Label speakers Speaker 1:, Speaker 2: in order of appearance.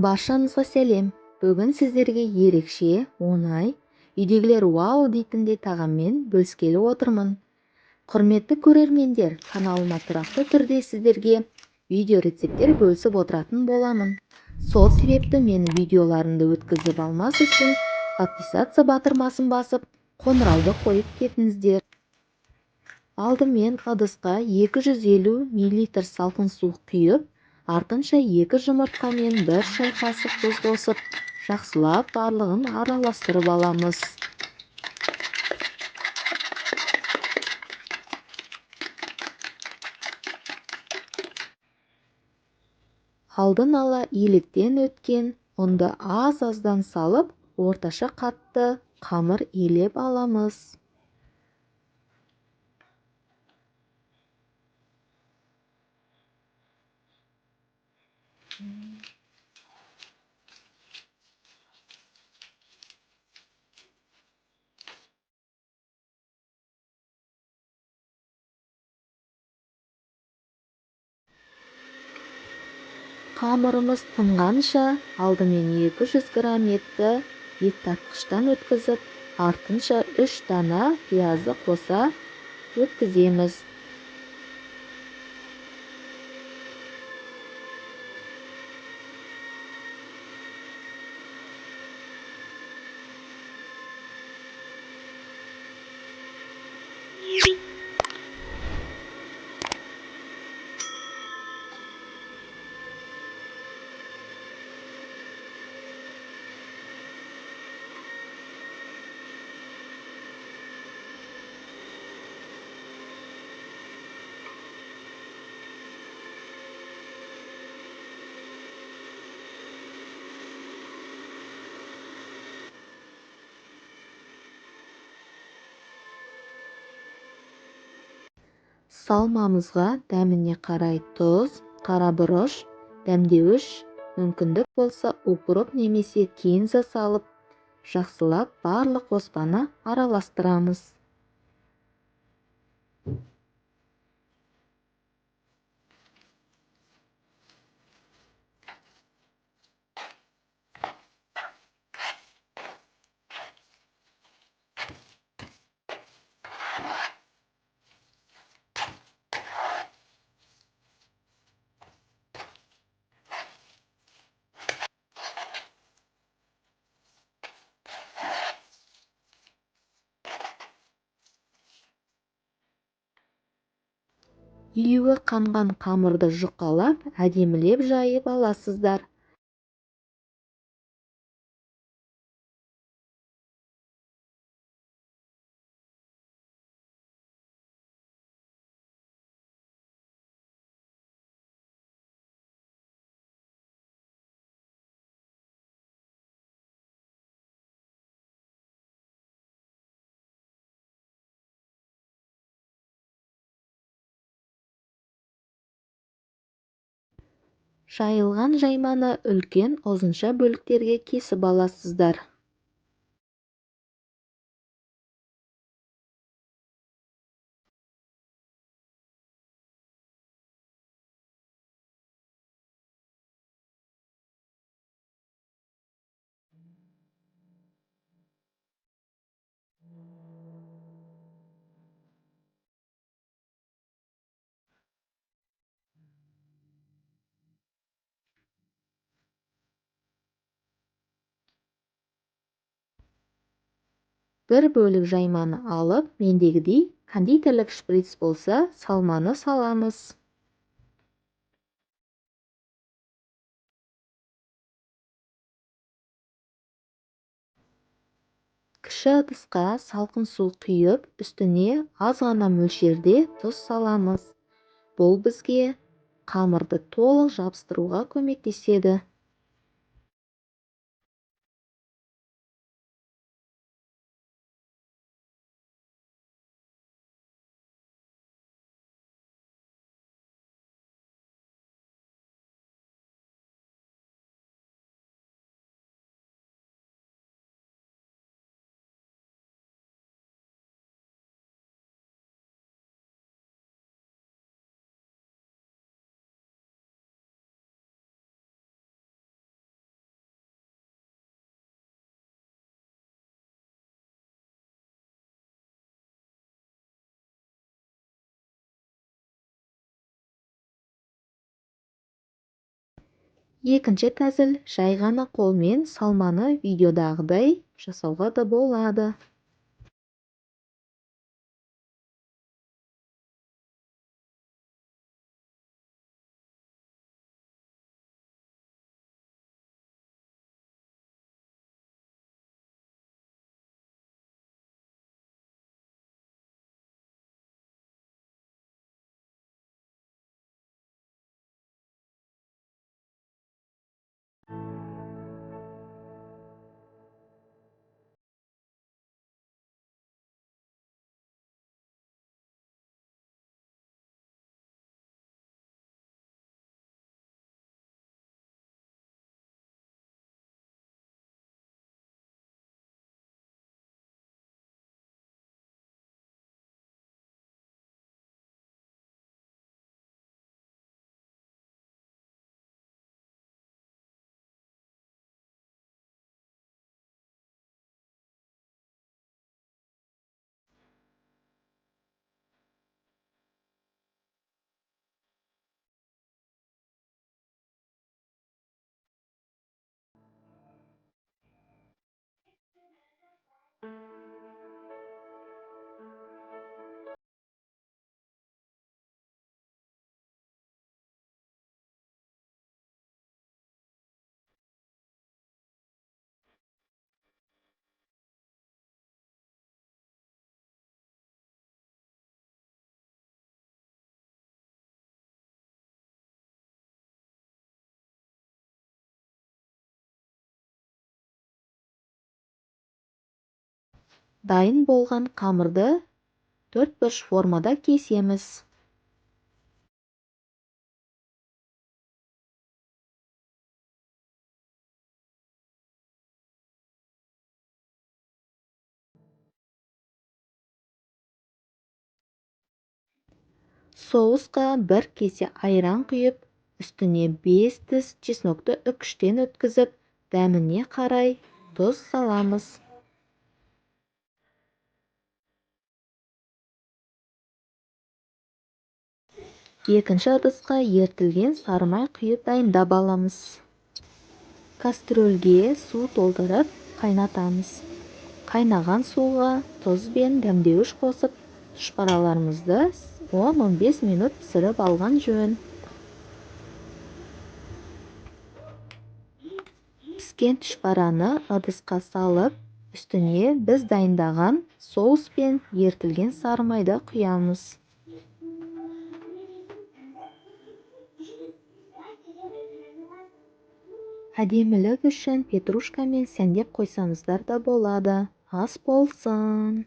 Speaker 1: Баршаңызға сәлем. Бүгін сіздерге ерекше, оңай, үйдегілер вау дейтіндей тағаммен бөліскелі отырмын. Құрметті көрермендер, каналыма тұрақты түрде сіздерге видео рецепттер бөлісіп отыратын боламын. Сол себепті мені видеоларымды өткізіп алмас үшін подписаться батырмасын басып, қоңырауды қойып кетіңіздер. Алдымен ыдысқа 250 мл салқын су құйып, артынша 2 жұмыртқа мен 1 шай қасық тұз қосып, жақсылап барлығын араластырып аламыз. Алдын ала електен өткен ұнды аз-аздан салып, орташа қатты қамыр илеп аламыз. Қамырымыз тынғанша алдымен 200 грамм етті ет тартқыштан өткізіп, артынша 3 дана пиязды қоса өткіземіз. Салмамызға дәміне қарай тұз, қара бұрыш, дәмдеуіш, мүмкіндік болса укроп немесе кинза салып, жақсылап барлық қоспаны араластырамыз. Июі қанған қамырды жұқалап, әдемілеп жайып аласыздар. Жайылған жайманы үлкен ұзынша бөліктерге кесіп аласыздар. Бір бөлік жайманы алып, мендегідей кондитерлік шприц болса, салманы саламыз. Кіші ыдысқа салқын су құйып, үстіне аз ғана мөлшерде тұз саламыз. Бұл бізге қамырды толық жабыстыруға көмектеседі. Екінші тәсіл жай ғана қолмен салманы видеодағыдай жасауға да болады. Дайын болған қамырды төртбұрыш формада кесеміз. Соусқа 1 кесе айран құйып, үстіне 5 тіс чеснокты үкіштен өткізіп, дәміне қарай тұз саламыз. Екінші ыдысқа ерітілген сары май құйып дайындап аламыз. Кастрөлге су толтырып қайнатамыз. Қайнаған суға тұз бен дәмдеуіш қосып, тұшпараларымызды 10-15 минут пісіріп алған жөн. Піскен тұшпараны ыдысқа салып, үстіне біз дайындаған соус пен ерітілген сары майды құямыз. Әдемілік үшін петрушкамен сәндеп қойсаңыздар да болады. Ас болсын!